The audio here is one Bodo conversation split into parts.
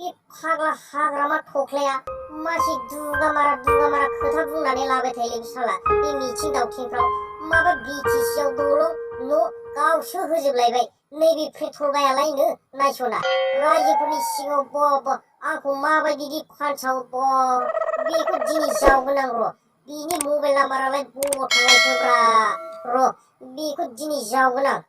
बे फाग्ला हाग्रामा थख्लाया मासे दुगा मारा खोथा बुंनानै लाबाय थायो साला बे मिथिं दावथिंफ्राव माबा बिटिसिआव दलं न' गावसो होजोबलायबाय नैबे पेट्रलगायालायनो नायस'ना रायजोफोरनि सिगाङाव आंखौ माबायदि फान्साव बेखौ दिनै जावगोन आं र' बिनि मबाइल नाम्बारालाय बबाव थांनायखोब्रा र' बेखौ दिनै जावगोन आं।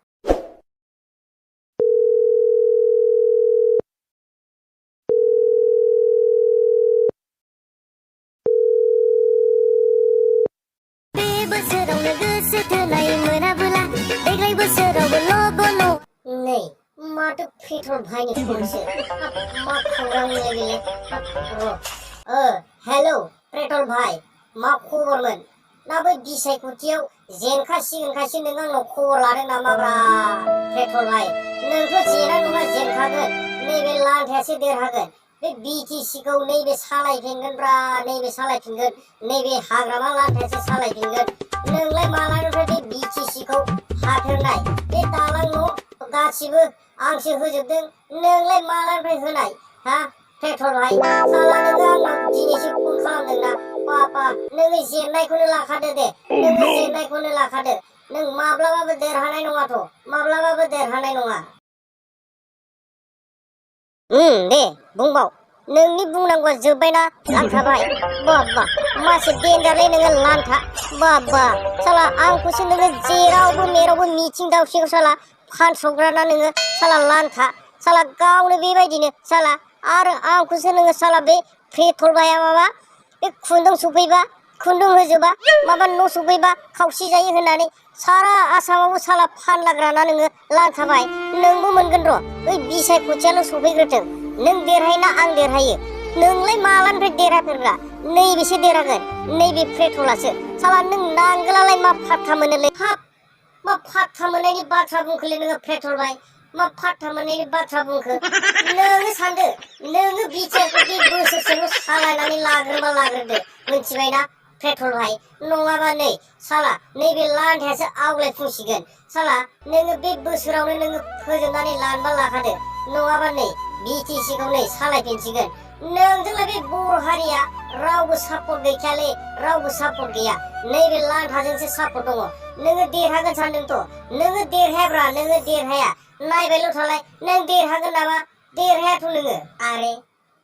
नै माथो पेट्रल भाइनि फनसो मा खौरांलाय बेलाय र' हेलौ पेट्रल भाइ मा खबरमोन ना बै बिसायख'थियाव जेनखासिगोनखायसो नों आंनाव खबर लादों नामाब्रा पेट्रल भाइ नोंथ' जेना नङा जेनखागोन नैबे लान्थायासो देरहागोन बे बिटिसिखौ नैबे सालायफिनगोनब्रा नैबे सालायफिनगोन नैबे हाग्रामा लान्थायासो सालायफिनगोन नोंलाय मालानिफ्राय बे बिटिसिखौ हाफेरनाय बे दालां न' गासिबो आंसो होजोबदों नोंलाय मालानिफ्राय होनाय हा पेट्रल भाइ साला नोङो आंनाव दिनैसो फन खालामदोंना बाबा नोङो जेननायखौनो लाखादो दे नोङो जेननायखौनो लाखादो नों माब्लाबाबो देरहानाय नङाथ' माब्लाबाबो देरहानाय नङा। दे बुंबाव नोंनि बुंनांगौआ जोब्बायना लान्था भाइ बाबा मासे देन्जारलै नोङो लान्था बाबा साला आंखौसो नोङो जेरावबो मेरावबो मिथिं दावसिङाव साला फानसग्राना नोङो साला लान्था साला गावनो बेबायदिनो साला आरो आंखौसो नोङो साला बे पेट्रल भाइया माबा बे खुन्दुं सफैबा खुन्दुं होजोबा माबा न' सफैबा खावसे जायो होननानै सारा आसामावबो साला फानलाग्राना नोङो लान्था भाइ नोंबो मोनगोन र' बै बिसायख'थियाल' सफैग्रोथों नों देरहायोना आं देरहायो नोंलाय मालानिफ्राय देरहाफेरग्रा नैबेसो देरहागोन नैबे पेट्रलासो साला नों नांगोलालाय मा फात्ता मोनोलै हाब मा फात्ता मोननायनि बाथ्रा बुंखोलै नोङो पेट्रल भाइ मा फात्ता मोननायनि बाथ्रा बुंखो नोङो सानदो नोङो बिटिआरखौ बे बोसोरसेल' सालायनानै लाग्रोबा लाग्रोदो मिथिबायना पेट्रल भाइ नङाबा नै साला नैबे लान्थायासो आवगायफुंसिगोन साला नोङो बे बोसोरावनो नोङो फोजोबनानै लानोबा लाखादो नङाबा नै बिटिसिखौ नै सालायफिनसिगोन नोंजोंलाय बे बर' हारिया रावबो सापर्ट गैखायालै रावबो सापर्ट गैया नैबे लान्थाजोंसो सापर्ट दङ नोङो देरहागोन सानदोंथ' नोङो देरहायाब्रा नोङो देरहाया नायबायल' थालाय नों देरहागोन नामा देरहायाथ' नोङो आरे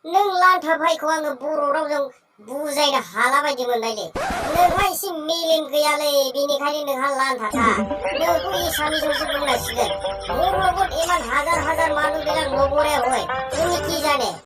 नों लान्था भाइखौ आङो बर' रावजों बुजायनो हाला बायदि मोनबायलै नोंहा एसे मेलेम गैयालै बेनिखायनो नोंहा लान्थाखा नोंखौ एसामिसावसो बुंनांसिगोन मोर लोगों इमान हजार हजार मानुष बिराग नगरे होय তুমি কি জানে